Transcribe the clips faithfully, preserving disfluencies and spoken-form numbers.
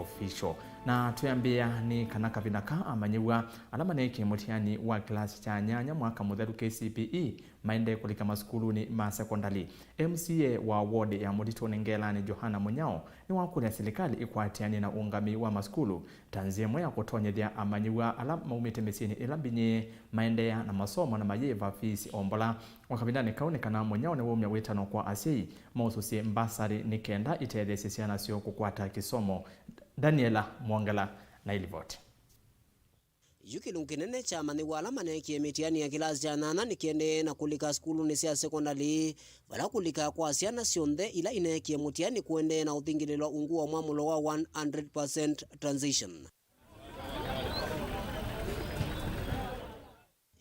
Official. Na twĩambĩĩa nĩ kana kavinda ka amanyĩw'a ala maneekie mũtiani wa kĩlasi kya nyanya mwaka mũthelu, K C P E, maendee kũlika masukulunĩ ma sekondalĩ. M C A wa ward ya Mũtitũnĩ Ngelani, Johana Mũnyao, nĩwakũlya silikalĩ ĩkwatĩanĩe na ũũngamĩi wa masukulu ta nzĩa ĩmwe ya kũtonyethya amanyĩw'a ala maumĩte mĩsyĩnĩ ĩla mbinyĩĩ maendeea na masomo na mayĩva fees o mbola. O kavindanĩ kau nĩ kana Mũnyao nĩwaumya wĩtano kwa asyai mausũsye mbasarĩ nĩ kenda itetheesye syana syoo kũkwata kĩsomo. Daniela Mwongela na ĩlivoti. Yu kĩlungu kĩnene kya amanyĩw'a ala maneekie mĩtiani ya kĩlasi kya nyanya nĩkĩendee na kũlika sukulunĩ sya sekondalĩ, vala kũlika kwa syana syonthe ila ineekie mũtiani kũendee na ũthingĩlĩlwa ungu wa mwamũlo wa one hundred percent transition.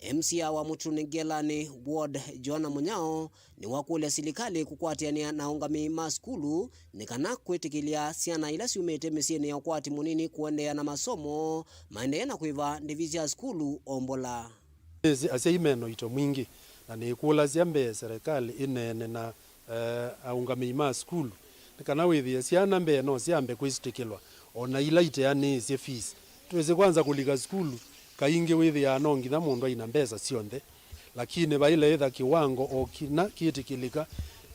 M C A wa Mũtitũnĩ Ngelani ward, Johana Mũnyao, nĩwakũlya silikalĩ kũkwatĩanĩa na aũngamĩi ma sukulu nĩ kana kwĩtĩkĩlya syana ila syumĩte mĩsyĩnĩ ya ũkwati mũnini kũendeea na masomo, maendee na kũĩva ndĩvi sya sukulu o mbola. Nĩsĩ asyai me na ũito mwingĩ, na nĩkũlasya mbee serikali ĩneene na eh, aũngamĩi ma sukulu, nĩ kana wĩthĩe syana mbee no syambe kwĩsĩtĩkĩlwa, o na ila iteanĩĩsye fees. Twĩsĩ kwanza kũlika sukulu, kaingĩ wĩthĩaa no nginya mũndũ aina mbesa syonthe, lakini vaĩle ĩtha kĩwango o kĩna kĩtĩkĩlĩka,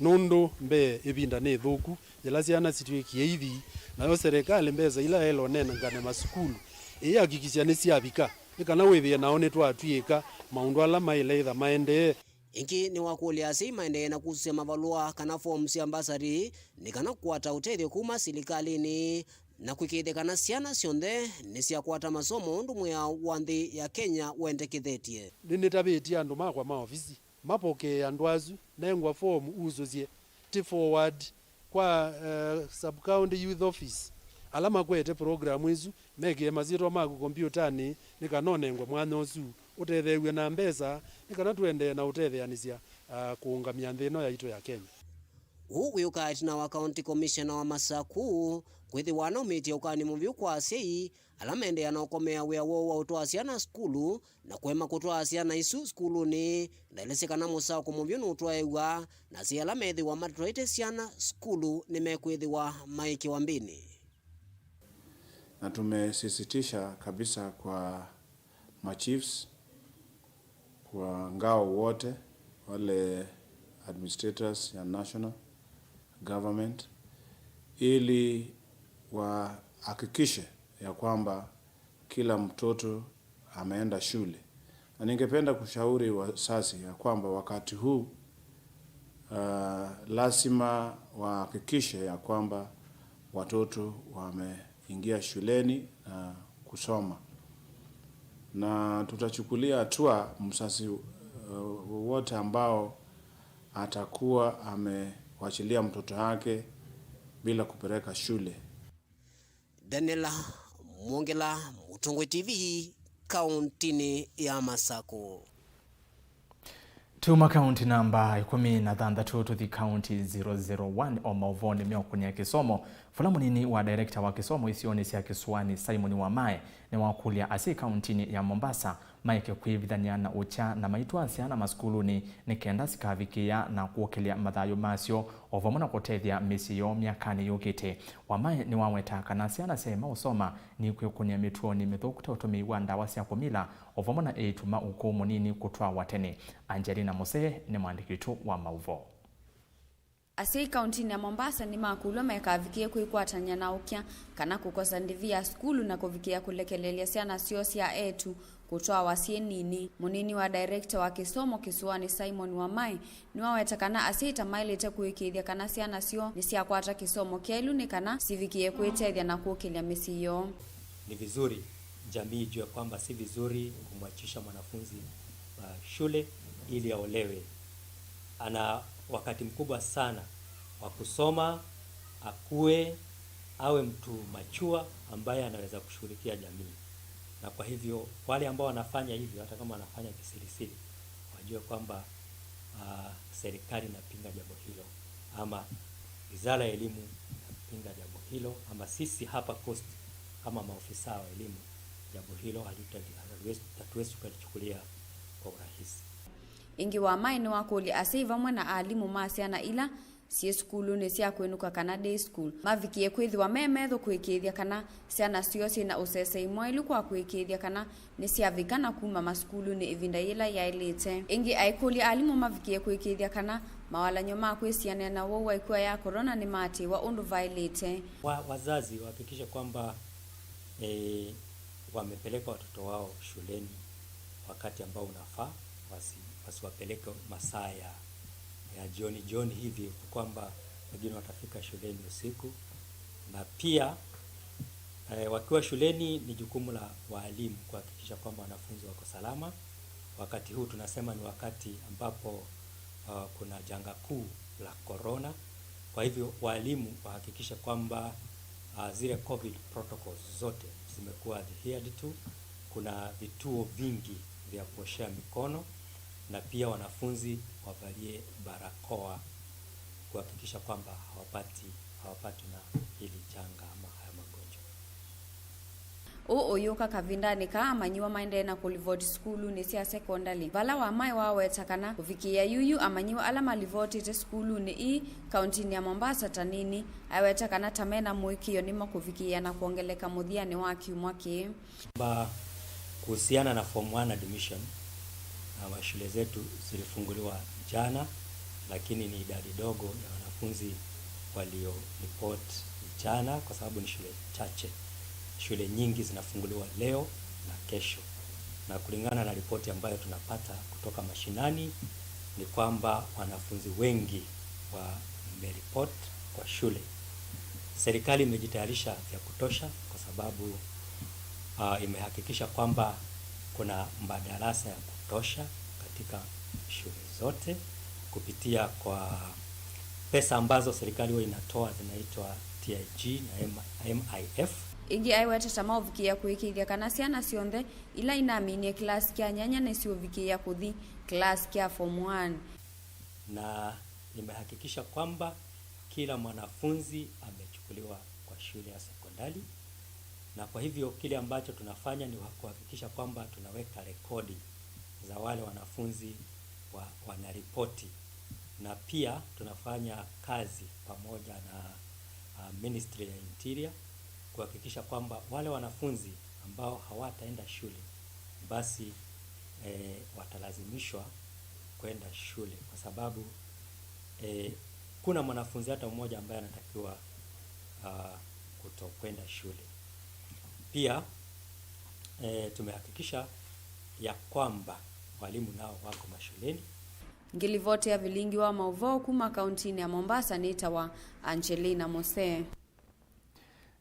nũndũ mbee ĩvinda nĩ ĩthũku, yĩla syana sitw'ĩkie ithi, nayo serikali mbesa ila yaĩle ũnengane masukulu, ĩyakikisya nĩsyavika, nĩ kana wĩthĩe nao nĩtwatw'ĩĩka maũndũ ala maĩle ĩtha maendee. Ĩngĩ nĩwakũlya asyai maendee na kusũsya mavalũa kana form sya mbasarĩ nĩ kana kũkwata ũtethyo kuma silikalĩnĩ na kũĩkĩĩthya kana syana syonthe nĩsyakwata masomo ũndũ mwĩao wa nthĩ ya Kenya wendekethetye. Nĩnĩtavĩtye andũ makwa ma ovisi mapokee andũ asu, nengwa form usũsye, ti forward kwa, eh, sub-county youth office, ala makwete program ĩsu, mekĩe masyĩtwa maku kombiũtanĩ nĩ kana ũnengwe mwanya ũsu ũtetheew'e na mbesa nĩ kana tũendee na ũtetheanĩsya, ah, kũũngamya nthĩ ĩno yaitũ ya Kenya. Ũu wĩũkaa ĩtina wa County Commissioner wa Masaku kwĩthĩwa anaumĩtye ũkany'o mũvyũ kwa asyai ala maendeea na ũkomea wĩa woo wa ũtwaa syana sukulu na kũema kũtwaa syana isu sukulunĩ, ndaelesye kana mũsako mũvyũ nũtwaĩw'a, na asyai ala methĩwa matwaĩte syana sukulu nĩmekwĩthĩwa maĩ kĩwambĩnĩ. Na tumesisitiza kabisa kwa machiefs, kwa ngao wote, wale administrators ya national government, ili wahakikishe ya kwamba kila mtoto ameenda shule. Na ningependa kushauri wazazi ya kwamba wakati huu, ah, lazima wahakikishe ya kwamba watoto wameingia shuleni na kusoma. Na tutachukulia hatua mzazi, eh, wowote ambao atakuwa amewachilia mtoto wake bila kupeleka shule. Daniela Mwongela, Mũtongoi T V, kauntinĩ ya Masakũ. Tuma kaunti namba ĩkũmi na thanthatũ tũthi kaunti zero zero one o maũvoonĩ meũkũnĩa kĩsomo. Vula mũnini wa director wa kĩsomo isionĩ sya kĩsũanĩ, Simon Wamae, nĩwakũlya asyai kauntinĩ ya Mombasa maeke kwĩvithany'a na ũkya na maitwaa syana masukulunĩ nĩ kenda sikavikĩĩa na kũkĩlya mathayũ masyo, o vamwe na kũtethya mĩsyĩ yoo myakanĩ yũkĩte. Wamae nĩwaweta kana syana syaema ũsoma nikwĩkũnĩa mĩtuonĩ mĩthũku ta ũtũmĩi wa ndawa sya kũmila, o vamwe na eĩtu ma ũkũũ mũnini kũtwawa tene. Angelina Musee nĩ mwandĩki witũ wa maũvoo. Asyai kauntinĩ ya Mombasa nĩmakũlw'a maikavikĩe kwĩkwatany'a na ũkya kana kũkosa ndĩvi ya sukulu na kũvikĩĩa kũlekelelya syana syoo sya eĩtu kũtwawa syĩ nini. Mũnini wa director wa kĩsomo kĩsũanĩ, Simon Wamae, nĩwaweta kana asyai ta maĩlĩte kũĩkĩĩthya kana syana syoo nĩsyakwata kĩsomo kyaĩlu nĩ kana sivikĩe kwĩtethya na kũkĩlya mĩsyĩ yoo. Ni vizuri jamii ijue kwamba si vizuri kumwachisha mwanafunzi, uh, shule ili aolewe. Ana wakati mkubwa sana wa kusoma, akue, awe mtu mature ambaye anaweza kushughulikia jamii. Na kwa hivyo, wale ambao wanafanya hivyo, hata kama wanafanya kisirisiri, wajue kwamba, ah, serikali inapinga jambo hilo, ama wizara ya elimu inapinga jambo hilo, ama sisi hapa Coast kama maofisa wa elimu, jambo hilo hatuta-, hatuwezi, hatuwezi tukalichukulia kwa urahisi. Ĩngĩ Wamae nĩwakũlya asyai vamwe na alimũ ma syana ila syĩ sukulunĩ sya kwĩnũka kana day school, mavikie kwĩthĩwa me methũ kũĩkĩĩthya kana syana syoo syĩ na ũsesei mwaĩlu kwa kũĩkĩĩthya kana nĩsyavika na kuma masukulunĩ ĩvinda yĩla yaĩlĩte. Ĩngĩ aikũlya alimũ mavikie kũĩkĩĩthya kana mawalany'o ma kwĩsianĩa na ũwau wa ĩkua ya corona nĩmaatĩĩwa ũndũ vaĩlĩte. Wa-, wazazi wahakikishe kwamba, eh, wamepeleka watoto wao shuleni wakati ambao unafaa, wasi-, wasiwapeleke masaa ya, ya jioni jioni hivi, kwamba wengine watafika shuleni usiku. Na pia, eh, wakiwa shuleni, ni jukumu la walimu kuhakikisha kwamba wanafunzi wako salama. Wakati huu tunasema ni wakati ambapo, uh, kuna janga kuu la corona. Kwa hivyo, walimu wahakikishe kwamba, uh, zile covid protocols zote zimekuwa adhered to. Kuna vituo vingi vya kuoshea mikono, na pia wanafunzi wavalie barakoa kuhakikisha kwamba hawapati, hawapatwi na hili janga ama haya magonjwa. Ũũ ũyũka kavindanĩ kaa amanyĩw'a maendee na kũlivoti sukulunĩ sya sekondalĩ, vala Wamae waweta kana kũvikĩĩa yuyu amanyĩw'a ala malivotĩte sukulunĩ ii kauntinĩ ya Mombasa ta nini, aweta kana ta mena mũĩkĩĩo nĩmakũvikĩĩa na kwongeleka mũthyanĩ wa kyumwa kĩĩ. Ba-, kuhusiana na form one admission, na shule zetu zilifunguliwa jana, lakini ni idadi dogo ya wanafunzi walioripoti jana kwa sababu ni shule chache. Shule nyingi zinafunguliwa leo na kesho, na kulingana na ripoti ambayo tunapata kutoka mashinani ni kwamba wanafunzi wengi wameripoti kwa shule. Serikali imejitayarisha vya kutosha kwa sababu, ah, imehakikisha kwamba kuna madarasa ya kutosha katika shule zote kupitia kwa pesa ambazo serikali huwa inatoa zinaitwa T I G na M-, M I F. Ĩngĩ aiweta ta maũvikĩĩa kũĩkĩĩthya kana syana syonthe ila inaminie kĩlasi kya nyanya nĩsiũvikĩĩa kũthi kĩlasi kya form one. Na imehakikisha kwamba kila mwanafunzi amechukuliwa kwa shule ya sekondari, na kwa hivyo kile ambacho tunafanya ni kuhakikisha kwamba tunaweka rekodi za wale wanafunzi wa, wanaripoti, na pia tunafanya kazi pamoja na, ah, Ministry ya Interior kuhakikisha kwamba wale wanafunzi ambao hawataenda shule basi, eh, watalazimishwa kwenda shule kwa sababu, eh, kuna mwanafunzi hata mmoja ambaye anatakiwa, ah, kutokwenda shule. Pia, eh, tumehakikisha ya kwamba walimu nao wako mashuleni. Ngĩlivotea vilingi wa maũvoo kuma kauntinĩ ya Mombasa nĩtawa Angelina Mose.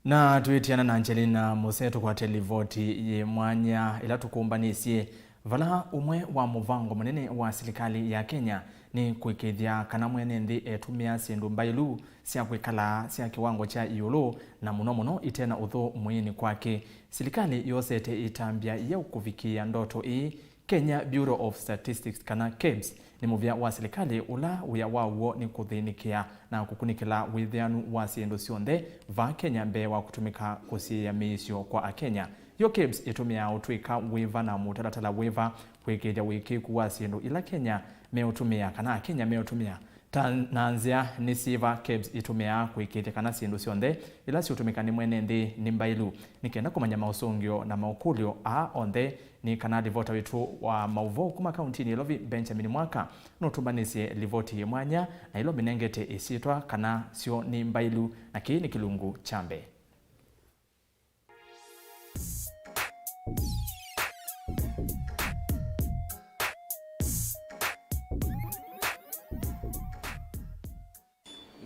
Na twĩtiana na Angelina Mose, tũkwate livoti yĩ mwanya ĩla tũkũmbanĩsye vala ũmwe wa mũvango mũnene wa silikalĩ ya Kenya nĩ kũĩkĩĩthya kana mwene nthĩ etũmĩa syĩndũ mbaĩlu sya kwĩkala sya kĩwango kya ĩũlũ, na mũno mũno ite na ũthũ mwĩĩnĩ kwake. Silikalĩ yosete ĩtambya yeũ kũvikĩĩa ndoto ĩĩ. Kenya Bureau of Statistics, kana KEBS, nĩ mũvĩa wa silikalĩ ũla wĩa waw'o nĩ kũthĩnĩkĩa na kũkunĩkĩla wĩthĩanu wa syĩndũ syonthe vaa Kenya mbee wa kũtũmĩka kũsiĩĩa mĩisyo kwa Akenya. Yo KEBS ĩtũmĩaa ũtw'ĩka wĩva na mũtalatala wĩva kũĩkĩĩthya ũĩkĩĩku wa syĩndũ ila Kenya meũtũmĩa kana Akenya meũtũmĩa? Ta na nzĩa nĩ syĩva KEBS ĩtũmĩaa kũĩkĩĩthya kana syĩndũ syonthe ila siũtũmĩka nĩ mwene nthĩ nĩ mbaĩlu? Nĩ kenda kũmanya maũsũngĩo na maũkũlyo aa onthe, nĩ kana livota witũ wa maũvoo kuma kauntinĩ ya Nairobi, Benjamin Mwaka, nũtũmbanĩsye livoti yĩ mwanya na ĩla ũmĩnengete ĩsyĩtwa kana syo nĩ mbaĩlu, na kĩĩ nĩ kĩlungu kya mbee.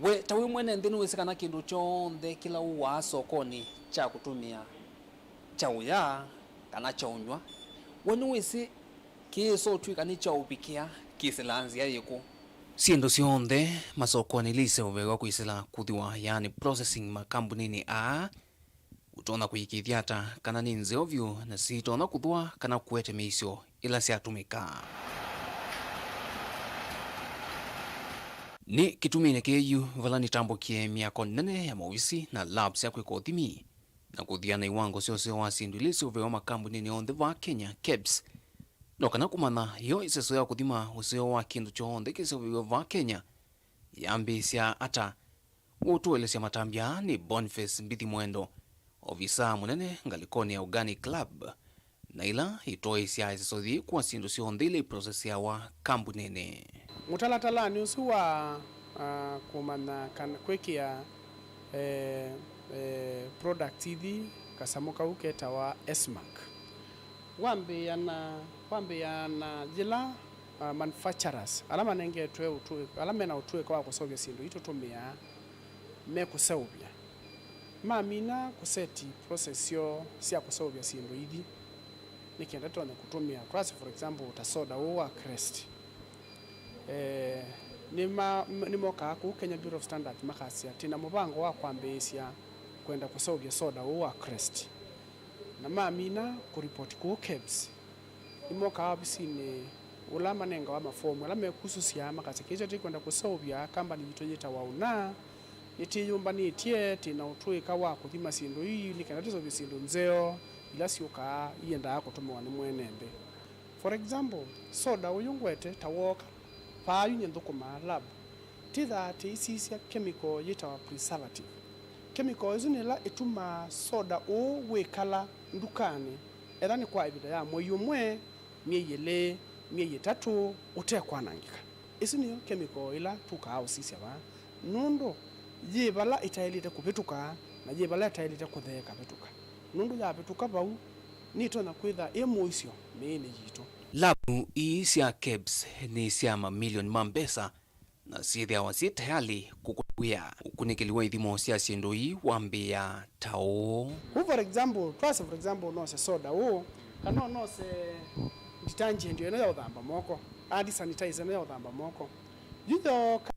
We ta wĩ mwene nthĩ, nĩwĩsĩ kana kĩndũ kyonthe kĩla ũwaa sokonĩ kya kũtũmĩa, kya ũya kana kya ũnyw'a, we nĩwĩsĩ kĩĩsa ũtw'ĩka nĩ kya ũvikĩa kĩsĩlaa nzĩa yĩkũ? Syĩndũ syonthe masokonĩ ila iseũvĩawa kwĩsĩla kũthĩwa, yaani processing, makambuninĩ aa, ũtonya kũĩkĩĩthya ata kana nĩ nzeo vyũ na siitonya kũthũa kana kũete mĩisyo ĩla syatũmĩka? Nĩ kĩtuminĩ kĩĩ yu vala nĩtambũkie myako nene ya maovisi na labs sya kwĩka ũthimi na kũthiana iwango sya ũseo wa syĩndũ ila iseũvĩawa makambuninĩ onthe vaa Kenya, KEBS, no kana kũmanya yo ĩseso ya kũthima ũseo wa kĩndũ kyonthe kĩseũvĩawa vaa Kenya, yambĩĩsya ata? Ũtũelesya matambya nĩ Boniface Mbithi Mwendo, ovisaa mũnene ngalĩkonĩ ya Organic Lab, na ĩla ĩtwaĩsya ĩseso yĩĩ kwa syĩndũ syonthe ila iproseseawa kambunĩnĩ. Mũtalatalanĩ ũsu wa, ah, kũmanya kana kwĩkĩa, eh, eh, products ithi kasamũ kau ketawa S-mark, wambĩĩa na, wambĩĩa na yĩla, ah, manufacturers ala manengetwe ũtũĩ-, ala mena ũtũĩka wa kũseũvya syĩndũ ii tũtũmĩaa mekũseũvya, mamina kũseti process syoo sya kũseũvya syĩndũ ithi, nĩ kenda tonye kũtũmĩa, twasye, for example, ta soda ũũ wa Crest. Eh, nĩma-, nĩmokaa kũu Kenya Bureau of Standards makasya, "Twĩ na mũvango wa kwambĩĩsya kwenda kũseũvya soda ũũ wa Crest." Na mamina kũripoti kũu KEBS. Nĩmokaa ovisinĩ ũla manengawa mafomu ala mekusũsya, makasya, "Kĩĩ kyo tũikwenda kũseũvya kambani yitũ yĩtawa ũna, nĩtwĩyũmbanĩtye, twĩ na ũtũĩka wa kũthima syĩndũ ii nĩ kenda tũseũvye syĩndũ nzeo ila syũkaa iendaa kũtũmĩwa nĩ mwene nthĩ." For example, soda ũyũ ngwete ta wooka, vaa yu nyie nthũkũmaa lab, twĩthaa tũisisya chemical yĩtawa preservative. Chemical ĩsu nĩ ĩla ĩtumaa soda ũũ wĩkala ndukanĩ, etha nĩ kwa ĩvinda ya mwei ũmwe, myei ĩlĩ, myei ĩtatũ, ũte kwanangĩka. Ĩsu nĩyo chemical ĩla tũkaa ũsisya vaa, nũndũ yĩ vala ĩtaĩlĩte kũvĩtũka na yĩ vala ĩtaĩlĩte kũtheeka vĩtũka. Nũndũ yavĩtũka vau, nĩtonya kwĩtha ĩ mũisyo mĩĩnĩ yitũ. Lavu ii sya KEBS nĩ sya mamilioni ma mbesa, na syĩthĩawa syĩ tayalĩ kũkũna wĩa. Ũkunĩkĩli wa ithimo sya syĩndũ ii wambĩĩa ta ũũ. Ũu, for example, twasye, for example, ũnose soda ũũ, kana ũnose detergent ĩno ya ũthamba moko, hand sanitizer ĩno ya ũthamba moko. Yu yooka,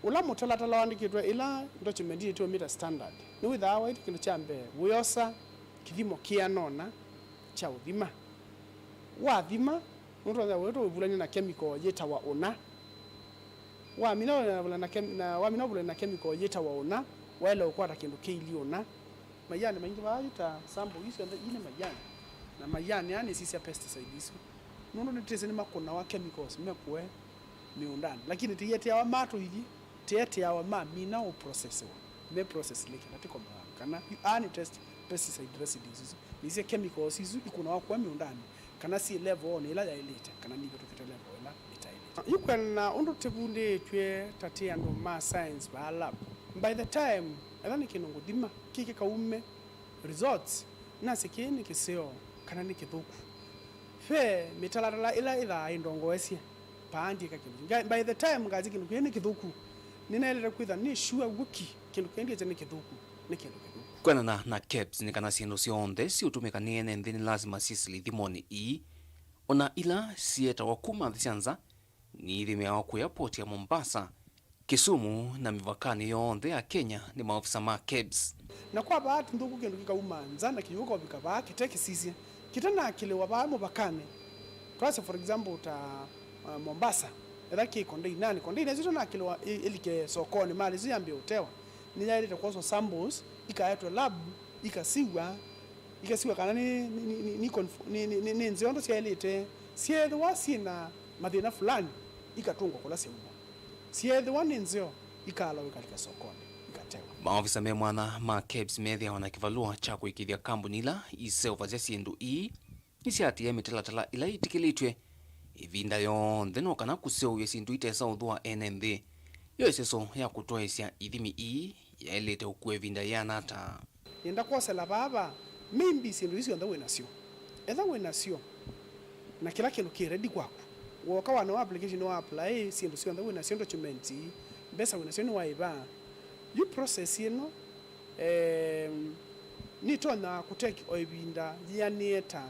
ũla mũtalatala waandĩkĩtwe, ĩla document yĩtĩwe meter standard, nĩwĩthaa waĩtye kĩndũ kya mbee, wĩosa kĩthimo kĩana ũna kya ũthima. Wathima, nũtonya wĩtũ wĩvulany'a na chemical yĩtawa ũna. Wamina ũvulany'a na chem-, na wamina ũvulany'a na chemical yĩtawa ũna, waĩle ũkwata kĩndũ kĩilyĩ ũna. Maianĩ maingĩ vaa yu ta sample ii syonthe ii nĩ maianĩ. Na maianĩ aa nĩsisya pesticide isu. Nũndũ nĩtwĩsĩ nĩmakũnawa chemicals mekũe mĩũndanĩ. Lakini tĩyĩtĩawa matũithi, tĩyĩtĩawa mamina ũprocessiwa. Me process nĩ kenda tĩkomawa kana yu aa nĩ test pesticide residues isu. Nĩsya chemicals isu ikũnawa kũe mĩũndanĩ. Kana syĩ level-onĩ ĩla yaĩlĩte, kana nivĩtũkĩte level ĩla ĩtaĩlĩte. Yu kwĩanana na ũndũ tĩvundĩĩtw'e ta twĩ andũ ma science vaa lab, by the time, etha nĩ kĩndũ ngũthima, kĩĩ kĩkaume results, nasye kĩĩ nĩ kĩseo kana nĩ kĩthũku. Ve mĩtalatala ĩla ĩthaa ĩndongoesye, paa ndyĩka kĩndũ kĩu. Nga-, by the time ngasya kĩndũ kĩĩ nĩ kĩthũku, nĩnaĩlĩte kwĩtha nĩ sure w'o ki kĩndũ kĩĩ ndyĩkya nĩ kĩthũku. Nĩ kĩndũ kĩthũku. Kwĩanana na KEBS, nĩ kana syĩndũ syonthe siũtũmĩka nĩ ene nthĩ nĩ lasima syĩsĩle ithimonĩ ii, o na ila sietawa kuma nthĩ sya nza, niithimĩawa kũya port ya Mombasa, Kisumu, na mĩvakanĩ yonthe ya Kenya nĩ maovisa ma KEBS. Na kwa bahati nthũku, kĩndũ kĩkauma nza na kĩyũka ũvika vaa kĩte kĩsisye, kĩtanakĩlĩwa vaa mũvakanĩ. Twasye, for example, ta, uh, Mombasa, etha kĩ container-nĩ, container ĩsu ĩtanakĩlĩwa ĩ-, ĩlike sokonĩ, mali ĩsu yambĩe ũtewa, nĩyaĩlĩte kwoswa samples, ikaetwe lab, ikasiw'a, ikasiw'a kana nĩ, nĩ, nĩ, nĩ, nĩ conf-, nĩ, nĩ, nĩ, nĩ nzeo ũndũ syaĩlĩte. Syeethĩwa syĩ na mathĩna fulani, ikatũngwa kũla syaumwa. Syeethĩwa nĩ nzeo, ikalawa ikalika sokonĩ, ikatewa. Maovisa me mwanya ma KEBS methĩawa na kĩvalũa kya kũĩkĩĩthya kambuni ila iseũvasya syĩndũ ii nĩsyatĩĩe mĩtalatala ĩla yĩtĩkĩlĩtw'e ĩvinda yonthe, no kana kũseũvya syĩndũ itesa ũthũa ene nthĩ. Yo ĩseso ya kũtwaĩsya ithimi ii yaĩlĩte ũkua ĩvinda yĩana ata? Nĩenda kwosela vava, maybe syĩndũ isu syonthe wĩ nasyo. Etha wĩ nasyo, na kĩla kĩndũ kĩ ready kwaku, wooka wana wa application wa apply, syĩndũ syonthe wĩ nasyo, documents, mbesa wĩ nasyo nĩwaĩva. Yu process ĩno, em, nĩtonya kũtake o ĩvinda yĩanĩe ta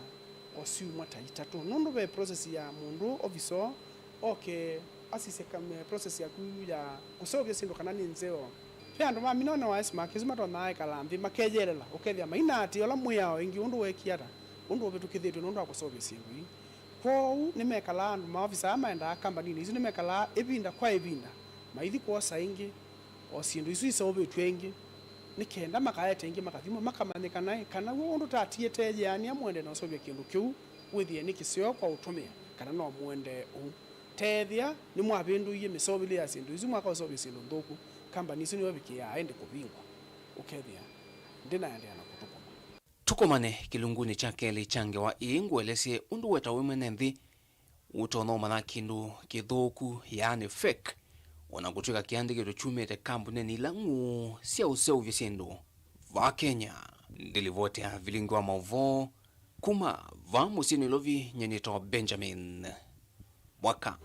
o syumwa ta itatũ, nũndũ ve process ya mũndũ officer oke asisye kame process yaku ya kũseũvya syĩndũ kana nĩ nzeo. Ve andũ ma mĩnene wa S-mark ĩsu matonyaa ĩkala nthĩ makeyelela, ũkethĩa mainaatĩĩa ũla mwĩao ĩngĩ ũndũ weekie ata, ũndũ ũvĩtũkĩthĩtw'e nũndũ wa kũseũvya syĩndũ ii. Kwoou nĩmekalaa, andũ maovisa aa maendaa kambaninĩ isu nĩmekalaa ĩvinda kwa ĩvinda maithi kwosa ĩngĩ o syĩndũ isu iseũvĩtw'e ĩngĩ, nĩ kenda makaete ĩngĩ makathimwa, makamanyĩka naĩ kana w'o ũndũ tatiĩte yĩanĩa mũendee na ũseũvya kĩndũ kĩu wĩthĩe nĩ kĩseo kwa ũtũmĩa kana no mũendee ũu. Tethĩa nĩmwavĩndũie mĩseũvĩlye ya syĩndũ isu, mwaka ũseũvye syĩndũ nthũku, kambani isu nĩmavikĩaa ĩndĩ kũvingwa, ũkethĩa ndĩnaendeea na kũtũkũma. Tũkomane kĩlungunĩ kya kelĩ kya ngewa ĩĩ, ngũelesye ũndũ wetawe mwene nthĩ ũtonya ũmanya kĩndũ kĩthũku, yaani fake, o na kũtw'ĩka kĩandĩkĩtwe kyumĩte kambunĩnĩ ila ng'uu sya ũseũvya syĩndũ vaa Kenya. Ndĩ livoti ya vilingi wa maũvoo kuma vaa mũsyĩ Nairobi, nyie nĩtawa Benjamin Mwaka.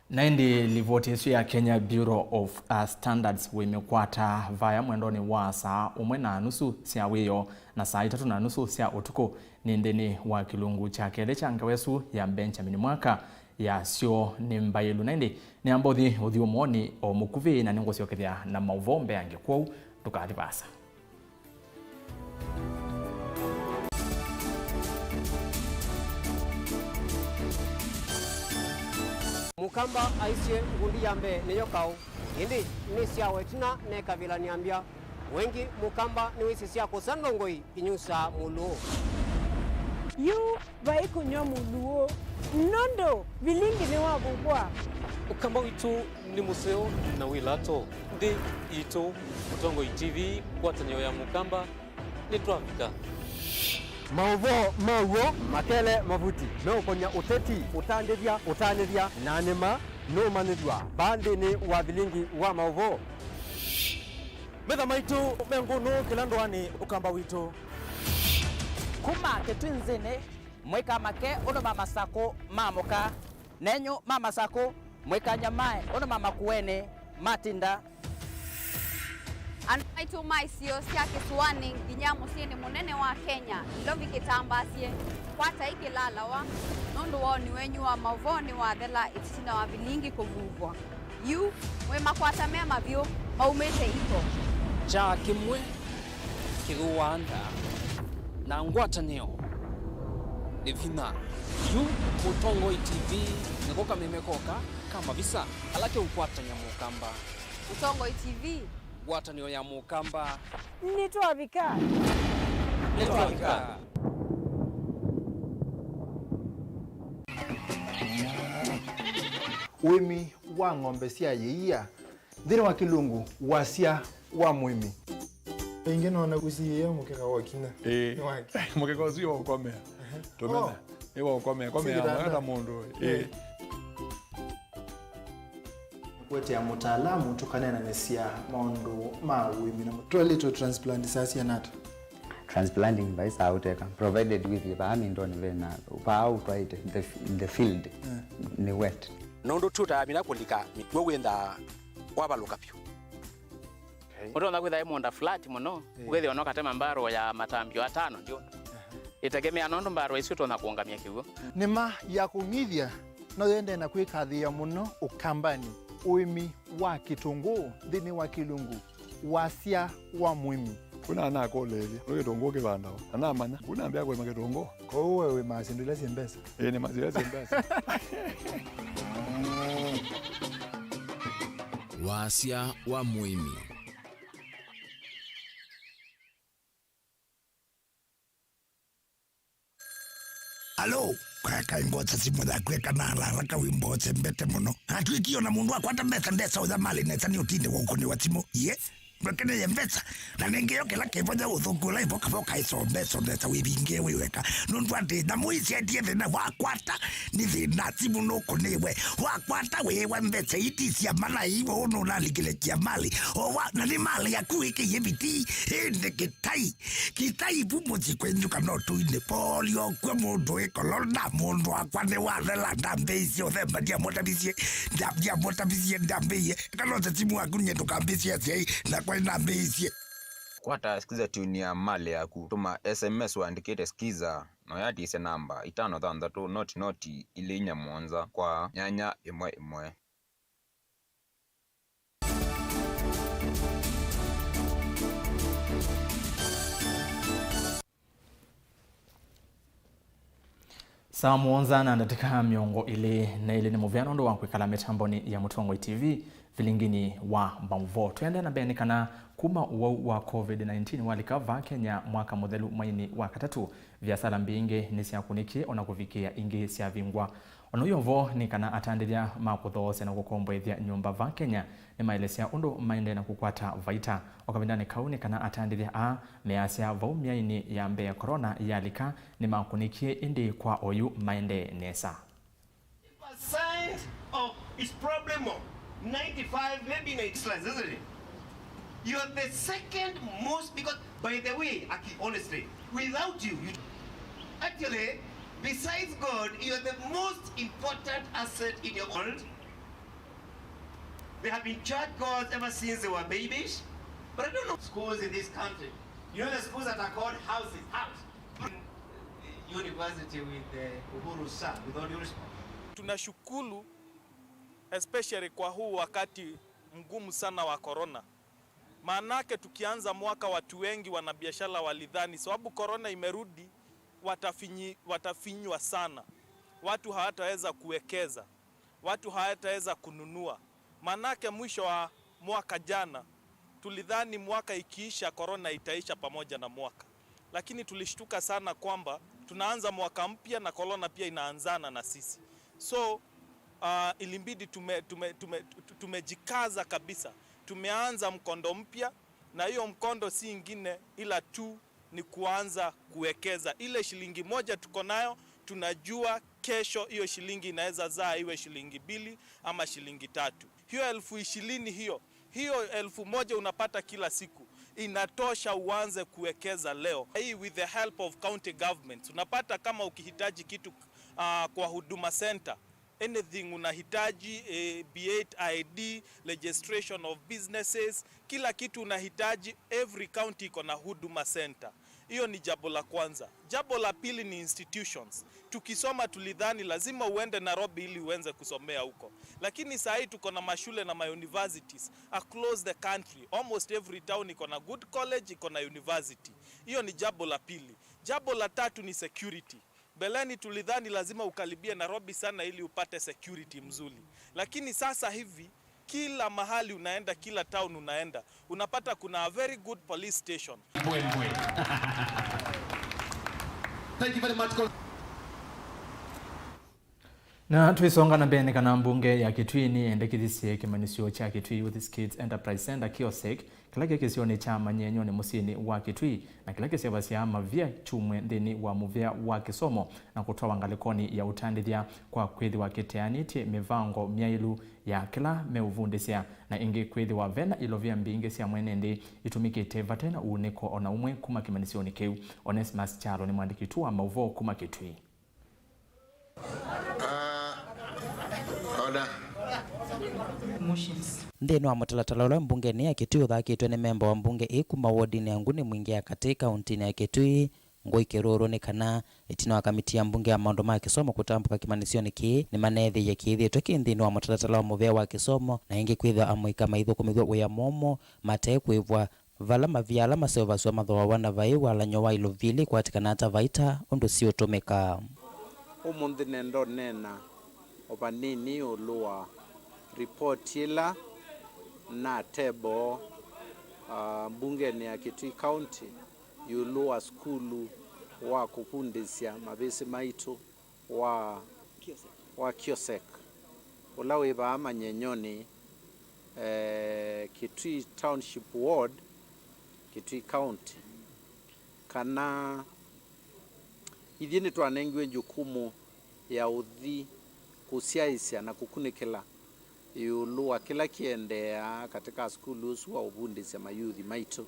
Na ĩndĩ livoti ĩsu ya Kenya Bureau of, uh, Standards wĩmĩkwata vaya mwendonĩ wa saa ũmwe na nusu sya wĩoo na saa itatũ na nusu sya ũtukũ. Nĩ nthĩnĩ wa kĩlungu kya kelĩ kya ngewa ĩsu ya Benjamin Mwaka ya Syo nĩ Mbaĩlu. Na ĩndĩ nĩamba ũthi ũthyũmũonĩ o mũkuvĩ, na nĩngũsyokethya na maũvoo mbeange, kwoou ndũkathi vaasa. Mũkamba aisye, ngundi ya mbee nĩyo kaũ, ĩndĩ nĩ sya wetina nekavĩla nĩambya. Wengĩ Mũkamba nĩwĩsĩ sya kũsa ndongoi inyusaa mũlũũ. Yu vai kũnyw'a mũlũũ, nũndũ vilingi nĩwavukwa. Ũkamba witũ nĩ mũseo na wĩ lato. Nthĩ yitũ, Mũtongoi T V, ngwatanĩo ya Mũkamba, nĩtwavika. Maũvoo ma w'o makele mavuti meũkonya ũteti, ũtandĩthya, ũtanĩthya, na nĩma nũũmanyĩthw'a vaa nthĩnĩ wa vilingi wa maũvoo. Metha maitũ me ngũnũ kĩla ndũanĩ, Ũkamba witũ. Kuma Kĩtwinzĩnĩ, mwĩka make ũndũ ma Masakũ maamũka, nenyu ma Masakũ, mwĩka nyamae ũndũ ma Makuenĩ matinda. Andũ maitũ ma isio sya kĩsũanĩ nginya mũsyĩnĩ mũnene wa Kenya, Nairobi kĩtambaasye, kwatai kĩlalawa, nũndũ woni wenyu wa maũvoo nĩwathela ĩtina wa vilingi kũvuvwa. Yu, mwĩ makwata me mavyũ maumĩte iko. Kyaa kĩmwe kĩthũaa ndaa, na ngwatanĩo nĩ vinya. Yu, Mũtongoi T V nĩko kameme koka ka mavisa ala keũkwatany'a Mũkamba. Mũtongoi T V. Ngwatanĩo ya Mũkamba. Nĩtwavika. Nĩtwavika. Ũĩmi wa ng'ombe sya yĩia nthĩnĩ wa kĩlungu wasya wa mũĩmi. Ĩngĩ nona ũsiĩĩe mũkeka wa kinya. Ĩĩ. Nĩ wake. Mũkeka ũsu nĩ wa ũkomea. Tũmena. Oh. Nĩ wa ũkomea. Komea. Si kitanda. Mwana mũndũ. Ĩĩ. Ĩĩ. Kũetea mũtaalamu tũkaneenanĩsya maũndũ ma ũĩmi na mũ-, toilet transplant saa siana ata? Transplanting vai saa ũteka, provided wĩthĩe vaa mĩndonĩ vena, vaa ũtwaĩte, the, the field, yeah, nĩ wet. Nũndũ tũtaamina kũlika mĩkw'ũ wĩnthaa wavalũka vyũ. Okay. Ũtonya kwĩtha ĩ mũũnda flat mũno, eh, ũkethĩa ona ũkatema mbarũ ya matambio atano ndio. Aha. Ĩtegemea nũndũ mbarũ ĩsu ũtonya kũũngamya kĩw'ũ. Nĩma ya kũng'ithya no yendee na kwĩkathĩĩa mũno Ũkambanĩ, ũĩmi wa kĩtũngũũ nthĩnĩ wa kĩlungu wasya wa mũĩmi. Kuna anakũlĩĩlye, nĩ kĩtũngũũ kĩvandawa? Na namanya, kuna ambĩa kũĩma kĩtũngũũ. Kwoou we wĩmaa syĩndũ ila syĩ mbesa? Ĩĩ, nĩmaa syĩndũ ila syĩ mbesa. Wasya wa mũĩmi. Alo, kaeka ngwata simũ yaku eka na haraka wĩmbote mbete mũno. Atwĩkie ona mũndũ akwata mbesa ndesa ũya malĩ nesa nĩ ũtinde wa ũkũnĩwa simũ. Ye? Ndwekeneye mbesa. Na nĩngĩ yo kĩla kĩvonya ũthũku ũla ĩvoka voka ĩsombe, sondesa wĩvinge wĩ weka. Nũndũ atĩ nyamũ ici endie thĩna wakwata, nĩ thĩna simũ nũkũnĩwe. Wakwata wĩwa mbesa iti cia malai, ũũ nũnalikĩle kia malĩ. O wa, na nĩ malĩ yaku wĩkĩie vitii, ĩndĩ kĩtai. Kĩtai vu mũsyĩ kwenyu kana ũtũinĩ. Polio kwĩ mũndũ wĩ kolona, mũndũ wakwa nĩ wathela, ndambĩisye ũthemba, ndiamũtavisye, ndia-, ndiamũtavisye, ndambĩie. Kana ũte simu waku nyie ndũkambĩsye asyai, nakwa nĩnambĩisye. Kwata Skiza tune ya malĩ yaku, tũma S M S ũandĩkĩte Skiza, na ũyatisye namba itano thanthatũ noti noti ilĩ inya mũonza kwa nyanya ĩmwe ĩmwe. Saa mũonza na ndatĩka mĩongo ĩlĩ na ĩlĩ nĩ mũvea nũndũ wa kwĩkala mĩtambonĩ ya Mũtongoi T V. Vilinginĩ wa maũvoo. Tũendee na mbee nĩ kana kuma ũwau wa COVID nineteen walika vaa Kenya mwaka mũthelu mweinĩ wa katatũ, viasala mbingĩ nĩsyakũnĩkie ona kũvikĩĩa ingĩ syavingwa. Ona ũu ũvoo nĩ kana atandĩthya ma kũthoosya na kũkomboethya nyũmba vaa Kenya nĩmaelesya ũndũ maendee na kũkwata vaita. O kavindanĩ kau nĩ kana atandĩthya aa measya vau myainĩ ya mbee corona yalika nĩmakũnĩkie, ĩndĩ kwa oyu maendee nesa. Percent of its problem of ninety-five, maybe ninety plus, isn't it? You're the second most, because, by the way, Aki, honestly, without you, you actually, besides God, you're the most important asset in your world. They have been church goers ever since they were babies, but I don't know schools in this country. You know the schools that are called houses, house. University with the Uhuru, sir, with all due respect. Tunashukuru, especially kwa huu wakati mgumu sana wa corona. Maanake tukianza mwaka, watu wengi, wanabiashara walidhani sababu corona imerudi, watafinyi-, watafinywa sana. Watu hawataweza kuwekeza. Watu hawataweza kununua. Maanake mwisho wa mwaka jana, tulidhani mwaka ikiisha, corona itaisha pamoja na mwaka. Lakini tulishtuka sana kwamba tunaanza mwaka mpya na corona pia inaanzana na sisi. So, uh, ilimbidi tume-, tume-, tume-, tu-, tumejikaza kabisa. Tumeanza mkondo mpya, na hiyo mkondo si ingine ila tu ni kuanza kuwekeza. Ile shilingi moja tuko nayo, tunajua kesho hiyo shilingi inaweza zaa iwe shilingi mbili ama shilingi tatu. Hiyo elfu ishirini hiyo, hiyo elfu moja unapata kila siku, inatosha uanze kuwekeza leo. Hii with the help of county governments. Unapata kama ukihitaji kitu, ah, kwa Huduma Center, anything unahitaji, eh, be it I D, registration of businesses, kila kitu unahitaji, every county iko na Huduma Center. Hiyo ni jambo la kwanza. Jambo la pili ni institutions. Tukisoma tulidhani lazima uende Nairobi ili uweze kusomea huko. Lakini saa hii tuko na mashule na ma universities across the country. Almost every town iko na good college, iko na university. Hiyo ni jambo la pili. Jambo la tatu ni security. Mbeleni tulidhani lazima ukaribie Nairobi sana ili upate security mzuri. Lakini sasa hivi, kila mahali unaenda, kila town unaenda, unapata kuna a very good police station. Mbwe, mbwe. Thank you very much. Na tũisonga na mbee, nĩ kana mbunge ya Kitui nĩyendekithisye kĩmanyĩsyo kya Kitui Youth Skills Enterprise Centre, KIOSEC, kĩla kĩ kĩsionĩ kya Manyenyonĩ mũsyĩnĩ wa Kitui, na kĩla kĩseũvasya mavia kyumwe nthĩnĩ wa mũvĩa wa kĩsomo na kũtwawa ngalĩkonĩ ya ũtandĩthya kwa kwĩthĩwa kĩteanĩtye mĩvango myaĩlu ya kĩla meũvundĩsya, na ĩngĩ kwĩthĩwa vena ilovia mbingĩ sya mwene nthĩ itũmĩkĩte vate na uunĩko o na ũmwe kuma kĩmanyĩsyonĩ kĩu. Onesmus Kyalo nĩ mwandĩki witũ wa maũvoo kuma Kitui. Ah, order. Motions. Nthĩnĩ wa mũtalatala ũla mbungenĩ ya Kitui ũthakĩtwe nĩ memba wa mbunge ĩĩ kuma wodinĩ ya Nguni Mwingĩ ya Katĩ, kauntinĩ ya Kitui, Ngũi Kĩrũrũ, nĩ kana ĩtina wa kamiti ya mbunge ya maũndũ ma kĩsomo kũtambũka kĩmanyĩsyonĩ kĩĩ, nĩmaneethĩie kĩĩthĩĩtwe kĩ nthĩnĩ wa mũtalatala wa mũvea wa kĩsomo, na ĩngĩ kwĩthwa amũika maithũkũmĩthw'a wĩa mũmũ mate kwĩvwa vala mavia ala maseũvasw'a mathooawa na vai walany'o wa ilovia ila ikwatĩkanaa ta vaita ũndũ siũtũmĩka. Ũmũnthĩ nenda ũneena o vanini ĩũlũ wa ripoti ĩla na table, ah, mbungenĩ ya Kitui County ĩũlũ wa sukulu wa kũvundĩsya mavĩsĩ maitũ wa, wa KIOSEC, ũla wĩ vaa Manyenyonĩ, eh, Kitui Township Ward, Kitui County, kana ithyĩ nĩtwanengiwe jukumu ya ũthi kũsyaĩĩsya na kũkunĩkĩla ĩũlũ wa kĩla kĩendeeaa katĩ ka sukulu ũsu wa ũvundĩsya mayuthi maitũ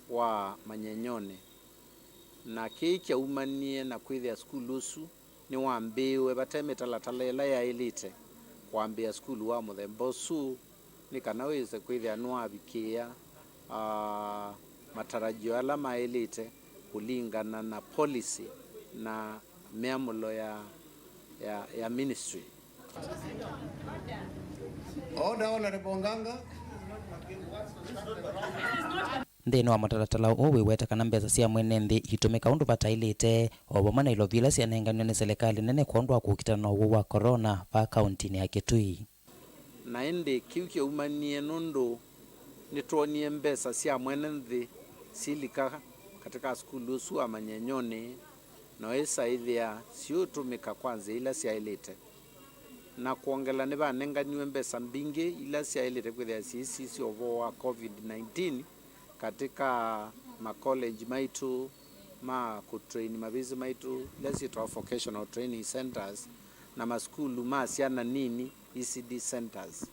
wa Manyenyonĩ. Na kĩĩ kyaumanie na kwĩthĩa sukulu ũsu nĩwambĩĩwe vate mĩtalatala ĩla yaĩlĩte kwambĩĩa sukulu wa mũthemba ũsu, nĩ kana wĩse kwĩthĩa nĩwavikĩĩa, ah, matarajio ala maĩlĩte kũlingana na policy na mĩamũlo ya, ya, ya ministry. Order, Honorable Nganga. Nthĩnĩ wa mũtalatala ũũ wĩweta kana mbesa sya mwene nthĩ iitũmĩka ũndũ vataĩlĩte, o vamwe na ilovia ila syanenganiwe nĩ silikalĩ nene kwondũ wa kũkitana na ũwau wa corona vaa kauntinĩ ya Kitui. Na ĩndĩ kĩu kyaumanie nũndũ nĩtwonie mbesa sya mwene nthĩ silika katika sukulu ũsu wa Manyenyonĩ, na ũĩsaĩthĩa siũtũmĩka kwa nzĩa ila syaĩlĩte. Na kwongela, nĩvanenganiwe mbesa mbingĩ ila syaĩlĩte kwĩthĩa syĩsisya ũvoo wa COVID nineteen katika makolenji maitũ ma kũtrain mavĩsĩ maitũ, ila syĩtawa vocational training centers, na masukulu ma syana nini, E C D centers.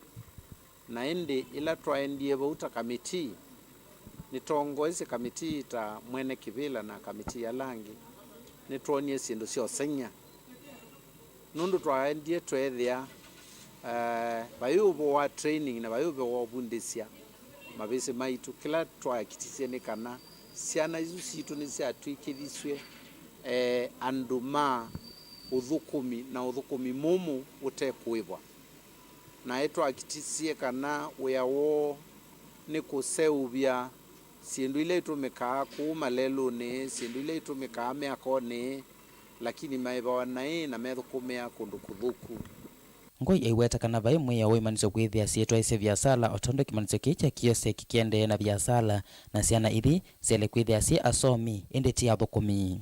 Na ĩndĩ ĩla twaendie vau ta kamitii, nĩtongoesye kamitii ta mwene kĩvĩla na kamitii ala angĩ, nĩtwonie syĩndũ sya ũseng'ya. Nũndũ twaendie tweethĩa, eh, vai ũvoo wa training na vai ũvoo wa ũvundĩsya mavĩsĩ maitũ. Kĩla twakitisye nĩ kana syana isu sitũ nĩsyatw'ĩkĩthisw'e, eh, andũ ma ũthũkũmi na ũthũkũmi mũmũ ũte kũĩvwa. Na nĩtwakitisye kana wĩa woo nĩ kũseũvya syĩndũ ila itũmĩkaa kũu malelũnĩ, syĩndũ ila itũmĩkaa myakonĩ, lakini maĩvawa naĩ na methũkũmĩa kũndũ kũthũku. Ngoi aiweta kana vai mwĩao wa imanyĩsyo kwĩthĩa syĩtwaĩsye viasala, o tondũ kĩmanyĩsyo kĩĩ kya kioski kĩendee na viasala, na syana ithi syaĩle kwĩthĩa syĩ asomi, ĩndĩ ti athũkũmi.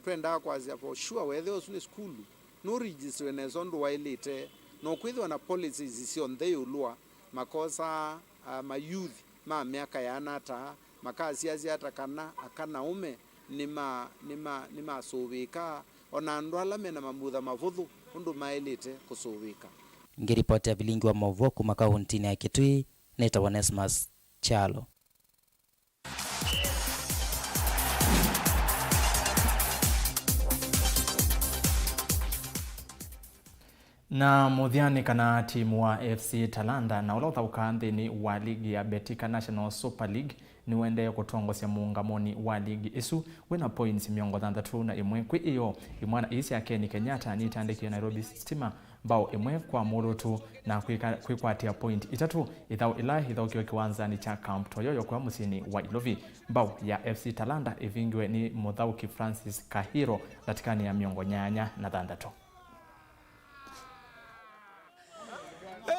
Twendaa kwasya for sure, weethĩa ũsu nĩ sukulu, nũregistiwe nesa ũndũ waĩlĩte, na ũkwĩthĩwa na policies syonthe ĩũlũ wa makosa, ah, ma youth ma myaka yaana ata, makasiasya ata kana aka na aũme nĩma-, nĩma-, nĩmasũvĩĩka, o na andũ ala me na mamutha mavũthũ ũndũ maĩlĩte kũsũvĩĩka. Ngĩripotĩa vilingi wa maũvoo kuma kauntinĩ ya Kitui, nĩtawa Onesmus Kyalo. Na mũthya nĩ kana timu wa F C Talanta na ũla ũthaũkaa nthĩnĩ wa ligi ya Betika National Super League nĩũendee kũtongosya mũũngamonĩ wa ligi ĩsu wĩna points mĩongo thanthatũ na ĩmwe. Kwĩ ĩyo, imwana ii sya Ken Kenyatta nitandĩkie Nairobi Stima mbao ĩmwe kwa mũlũtũ na kwĩka-, kwĩkwatĩa point itatũ, ĩthaũ ĩla ĩthaũkiwe kĩwanzanĩ kya Camp Toyoyo kwa mũsyĩnĩ wa Ilovi. Mbao ya F C Talanta ĩvingiwe nĩ mũthaũki Francis Kahiro ndatĩkanĩ ya mĩongo nyanya na thanthatũ. Eh,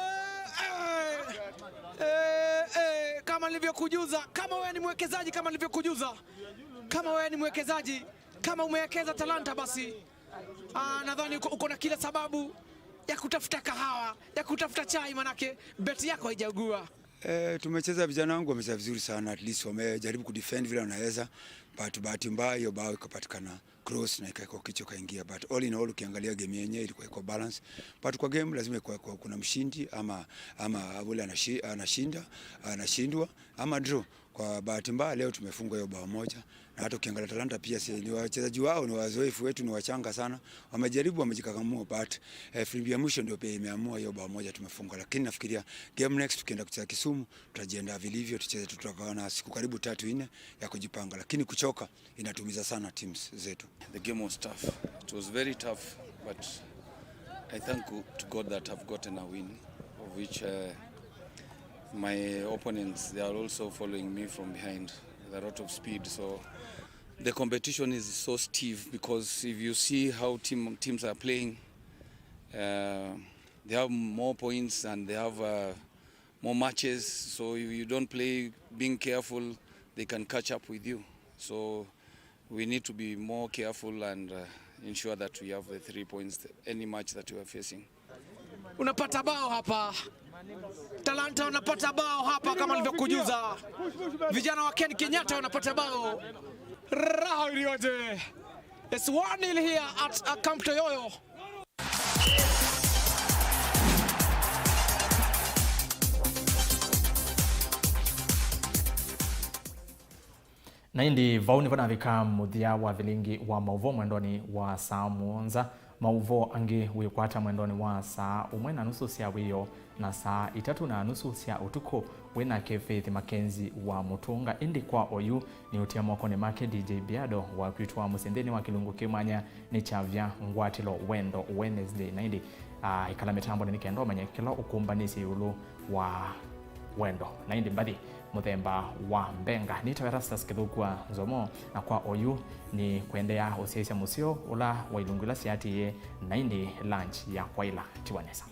eh, eh, eh, kama nilivyokujuza, kama wewe ni mwekezaji, kama nilivyokujuza, kama wewe ni mwekezaji, kama umewekeza Talanta, basi Ah, nadhani uko, uko na kila sababu ya kutafuta kahawa, ya kutafuta chai, manake beti yako haijaugua. Eh, tumecheza, vijana wangu wamecheza vizuri sana, at least wamejaribu kudefend vile wanaweza, but bahati mbaya hiyo bao ikapatikana cross na ikaekwa kichwa ikaingia, but all in all ukiangalia game yenyewe ilikuwa iko balance, but kwa game lazima ikuwa, ikuwa kuna mshindi ama, ama ule anashi-, anashinda, anashindwa ama draw. Kwa bahati mbaya leo tumefungwa hiyo bao moja, na hata ukiangalia Talanta pia si, ni wachezaji wao ni wazoefu, wetu ni wachanga sana. Wamejaribu, wamejikakamua, but eh, filimbi ya mwisho ndio pia imeamua hiyo bao moja tumefungwa, lakini nafikiria game next tukienda kucheza Kisumu tutajiandaa vilivyo, tucheze, tutakuwa na siku karibu tatu nne ya kujipanga, lakini kuchoka inatumiza sana teams zetu. The game was tough. It was very tough, but I thank go-, to God that I've gotten a win, of which, uh, my opponents, they are also following me from behind with a lot of speed. So the competition is so stiff because if you see how team, teams are playing, uh, they have more points and they have, uh, more matches. So if you don't play being careful, they can catch up with you. So we need to be more careful and, uh, ensure that we have the three points th-, any match that we are facing. Unapata bao hapa. Talanta wanapata bao hapa kama nilivyokujuza. Vijana wa Ken Kenyatta wanapata bao. Raha iliyoje. It's one nil here at, uh, Camp Toyoyo. Na ĩndĩ vau nĩvo navika mũthya wa vilingi wa maũvoo mwendonĩ wa saa mũonza. Maũvoo angĩ wĩkwata mwendonĩ wa saa ũmwe na nusu sya wĩoo na saa itatũ na nusu sya ũtukũ. Wĩ nake Faith Mackenzie wa Mũtũnga, ĩndĩ kwa oyu nĩũtia mokonĩ make D J Biado wa kwitũ wa mũsyĩ nthĩnĩ wa kĩlungu kĩ mwanya nĩ kyavya ngwatĩlo Wendo Wednesday. Na ĩndĩ, ah, ĩkala mĩtambonĩ nĩ kenda ũmanye kĩla ũkũmbanĩsye ĩũlũ wa wendo. Na ĩndĩ mbathi mũthemba wa mbenga. Nĩtawa Erastus Kĩthũkua Nzomo, na kwa oyu nĩ kwendeea ũsyaĩĩsya mũseo ũla wa ilungu ila syaatĩĩe, na ĩndĩ lunch ya kwaĩla. Tiwa nesa.